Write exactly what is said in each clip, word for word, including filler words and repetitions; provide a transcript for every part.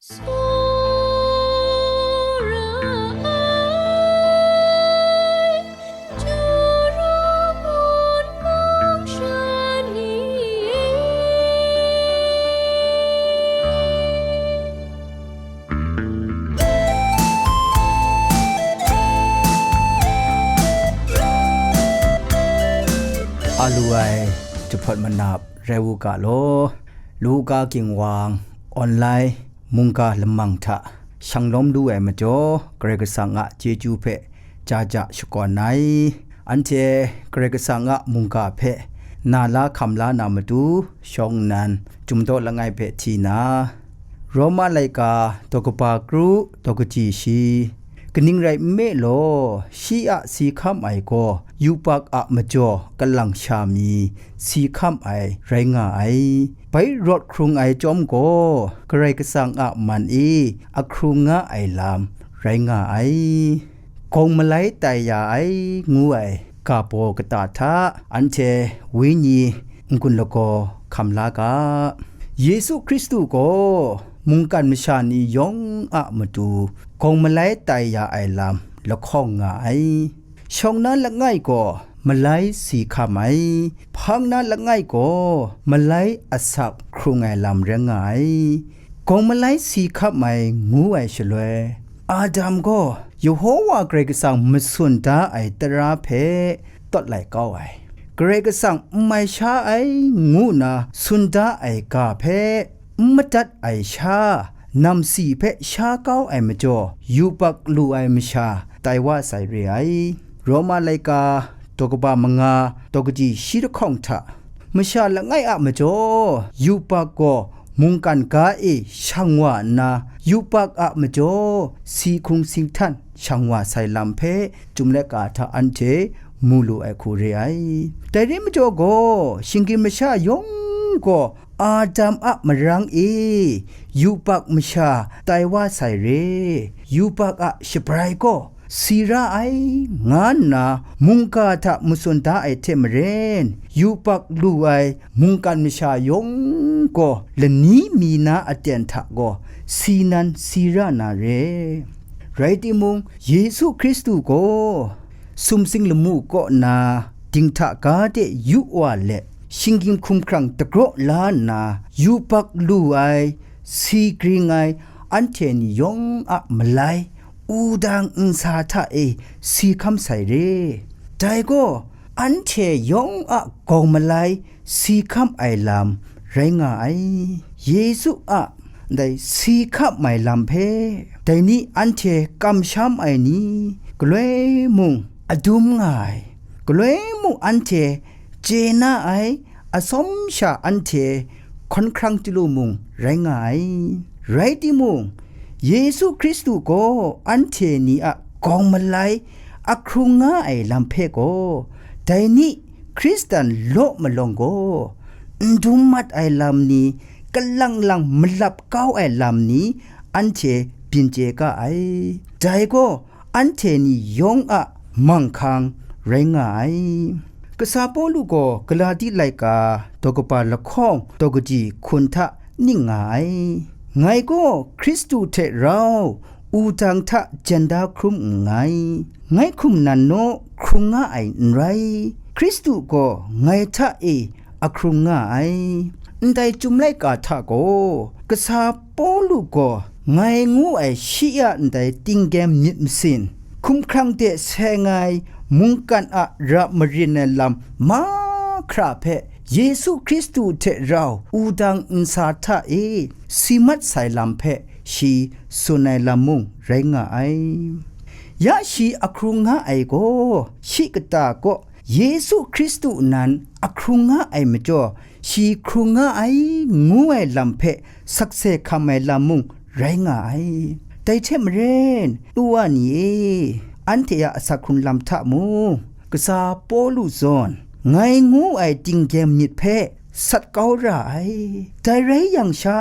Tsawra ai, Jawrawn mung sha ni e. A lu ai jahpawt manap rai u ga law. Luka Ginwang online mungga lamang hta shanglawm lu ai majaw, Karai Kasang a chyeju hpe ja ja shakawn ai. Anhte Karai Kasang a mungga hpe na la hkam la na matu, shawng nnan Chyum Daw Langai hpe hti na, Roma laika daw kaba kru daw kaji shi, kaning rai nme law, shi a si hkam ai gaw yubak a majaw kalang sha mi si hkam ai rai nga ai. Bai rawt hkrung ai chyawm gaw, Karai Kasang a man e ahkrung nga ai lam rai nga ai. Gawng malai tai ya ai ngu ai ga baw kata hta anhte wenyi n-gun lagaw hkam la ga. Yesu Hkristu gaw mungkan masha ni yawng a matu gawng malai tai ya ai lam lahkawng nga ai. Shawng na langai gaw malai si hkam ai, hpang na langai gaw malai asak hkrung ai lam rai nga ai. Gawng malai si hkam ai ngu ai shaloi, Adam gaw Yehowa Karai Kasang matsun da ai tara hpe tawt lai kau ai. Karai Kasang n mai sha ai ngu nna tsun da ai ga hpe n madat ai sha, namsi hpe sha kau ai majaw, yubak lu ai masha tai wa sai re ai. Roma laika daw kaba manga daw kaji shi lahkawng hta, masha langai a majaw, yubak gaw mungkan ga e shang wa nna, yubak a majaw si hkrung si htan shang wa sai lam hpe Chyum Laika hta anhte mu lu ai hku re ai. Dai re majaw gaw, shinggyim masha yawng gaw Adam a marang e yubak masha tai wa sai re, yubak a shabrai gaw si ra ai, nga nna mungga hta matsun da ai hte maren, yubak lu ai mungkan masha yawng gaw lani mi na aten hta gaw si nan si ra na re. Rai timung, Yesu Hkristu gaw sumsing lamu kaw na dinghta ga de yu wa let, shinggyim hkumhkrang dagraw la nna, yubak lu ai, si gring ai, anhte ni yawng a malai, wudang nsa hta e si hkam sai re. Dai gaw, anhte yawng a gawng malai si hkam ai lam rai nga ai. Yesu a ndai si hkam ai lam hpe, dai ni anhte kamsham ai ni, galoi mung adum nga ai, galoi mung anhte chye na ai, atsawm sha anhte hkawn hkrang chyalu mung rai nga ai. Rai timung, Yesu Hkristu gaw anhte ni a gawng malai ahkrung nga ai lam hpe gaw, dai ni Hkristan law malawng gaw, n dum mat ai lam ni, kalang lang malap kau ai lam ni, anhte byin chye ga ai. Dai gaw, anhte ni yawng a manghkang rai nga ai. Kasa Pawlu gaw Galati laika daw kaba lahkawng daw kaji hkun hta ning nga ai. Ngai gaw Hkristu hte rau wudang hta jan da hkrum nngai. Ngai hkum nan naw hkrung nga ai n rai. Hkristu gaw ngai hta e ahkrung nga ai. Ndai Chyum Laika hta gaw, kasa Pawlu gaw ngai ngu ai shi a ndai tinggyem myit masin, hkumhkrang de seng ai mungkan a ra marin ai lam mahkra hpe Yesu Hkristu hte rau wudang nsa hta e si mat sai lam hpe shi tsun ai lam mung rai nga ai. Ya shi ahkrung nga ai gaw, shi kata kaw Yesu Hkristu nan ahkrung nga ai majaw, shi hkrung nga ai ngu ai lam hpe sakse hkam ai lam mung rai nga ai. Dai hte maren, u wa ni e, anhte a asak hkrung lam hta mung, kasa Pawlu zawn, ngai ngu ai tinggyem myit hpe sat kau ra ai. Dai rai yang sha,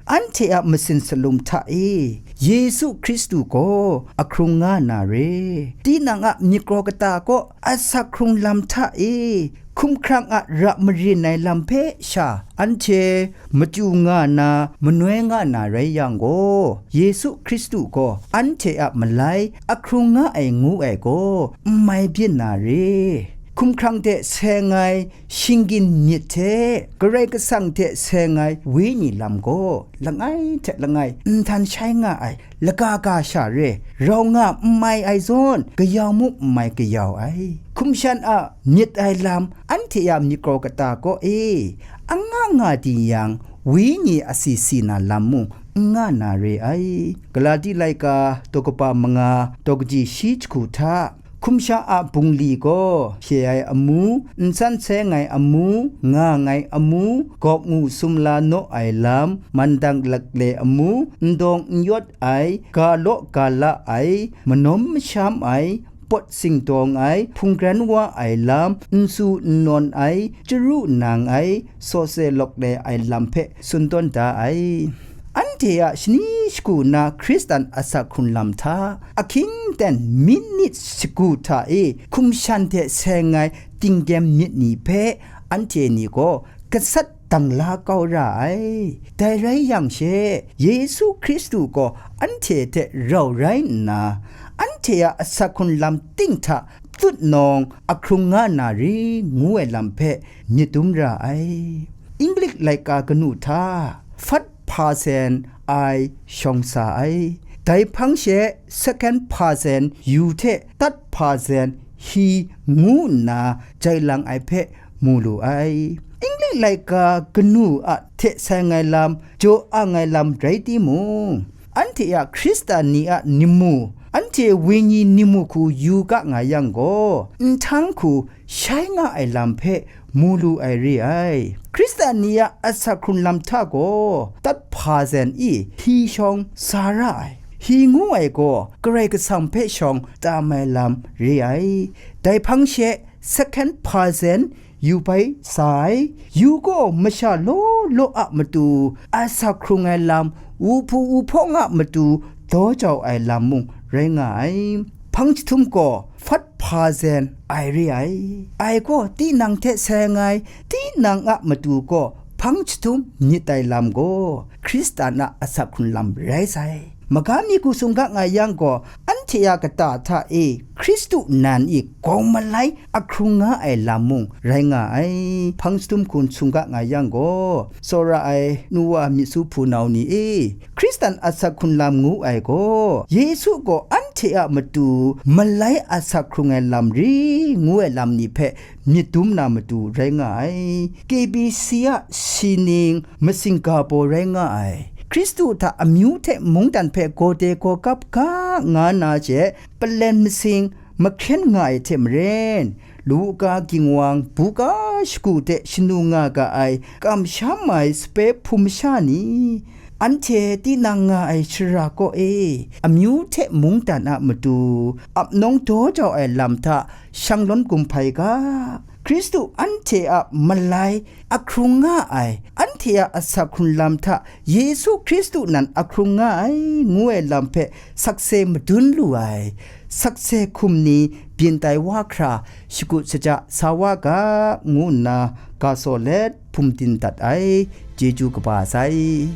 anhte a masin salum hta e Yesu Hkristu gaw ahkrung nga na re. Tinang a myit kraw kata kaw asak hkrung lam hta e Hkumhkrang a ra marin ai lam hpe sha anhte machyu nga na, manoi nga na rai yang gaw, Yesu Hkristu gaw anhte a malai ahkrung nga ai ngu ai gaw, n mai byin na re. Hkumhkrang hte seng ai shinggyim myit hte Karai Kasang hte seng ai Wenyi lam gaw, langai hte langai nhtan shai nga ai, laga ga sha re, rau nga n mai ai zawn, kayau muk n mai kayau ai. Hkum shan a myit ai lam, anhte a myit kraw kata kaw e, anga nga di yang, Wenyi a si si na lam mung n nga na re ai. Galati laika daw kaba manga, daw kaji shi jahku hta, hkum sha a bungli gaw, hpye ai amu, n san seng ai amu, nga ngai amu, gawk ngu sumla naw ai lam, mandang lakle amu, n dawng n yawt ai, ga law ga la ai, manawm masham ai, pawt singdawng ai, hpungran wa ai lam, n su n nawn ai, chyaru nang ai, sawse lawk le ai lam hpe tsun tawn da ai. Anhte a shani shagu na Hkristan asak hkrun lam hta, ahkying ten minit shagu hta e hkum shan hte seng ai tinggyem myit ni hpe, anhte ni gaw gasat dang la kau ra ai. Dai rai yang she, Yesu Hkristu gaw anhte hte rau rai nna, anhte a asak hkrun lam ting hta tut nawng ahkrung nga na ri ngu ai lam hpe myit dum ra ai. Inglik laika kanu hta, first person I shawng sa ai. Dai hpang she second person you hte third person he ngu nna jai lang ai hpe mu lu ai. Inglik laika kanu a hte seng ai lam, jaw ang ai lam rai timung, anhte a Hkristan ni a nimu, anhte wenyi nimu hku yu ga nga yang gaw, nhtang hku shai nga ai lam hpe mu lu ai re ai. Hkristan ni a asak hkrun lam hta gaw, third person I, he shawng sa ra ai. He ngu ai gaw, Karai Kasang hpe shawng tam ai lam re ai. Dai hpang she, second person you bai sa ai. You gaw masha law law a matu asak hkrung ai lam, wuhpu wuhpawng a matu daw jau ai lam mung rai nga ai. Hpang jahtum gaw first person I re ai. I gaw tinang hte seng ai, tinang a matu gaw hpang jahtum myit ai lam gaw, Hkristan a asak hkrun lam rai sai. Maga mi hku sung ga nga yang gaw, anhte a kata hta e Hkristu nan i gawng malai ahkrung nga ai lam mung rai nga ai. Hpang jahtum hku sung ga nga yang gaw, tsawra ai nu wa myit su hpunau ni e, Hkristan asak hkrun lam ngu ai gaw, Yesu gaw anhte a matu malai asak hkrung ai lam ri ngu ai lam ni hpe myit dum na matu rai nga ai. K B C a sining masing ga baw rai nga ai. Hkristu hta amyu hte mungdan hpe gawde gawgap ga nga na she, palen masing mahkren nga ai hte maren, Luka ginwang buga shagu hte shanu nga ga ai kamsham ai sape hpum masha ni, anhte tinang nga ai shara kaw e, amyu hte mungdan a matu ap nawng daw jau ai lam hta shang lawn gumhpai ga, Hkristu anhte a malai ahkrung nga ai, anhte a asak hkrun lam hta Yesu Hkristu nan ahkrung nga ai, ngu ai lam hpe sakse madun lu ai, sakse hkum ni byin tai wa hkra, shakut shaja sa wa ga, ngu nna ga saw let hpum din dat ai. Chyeju kaba sai.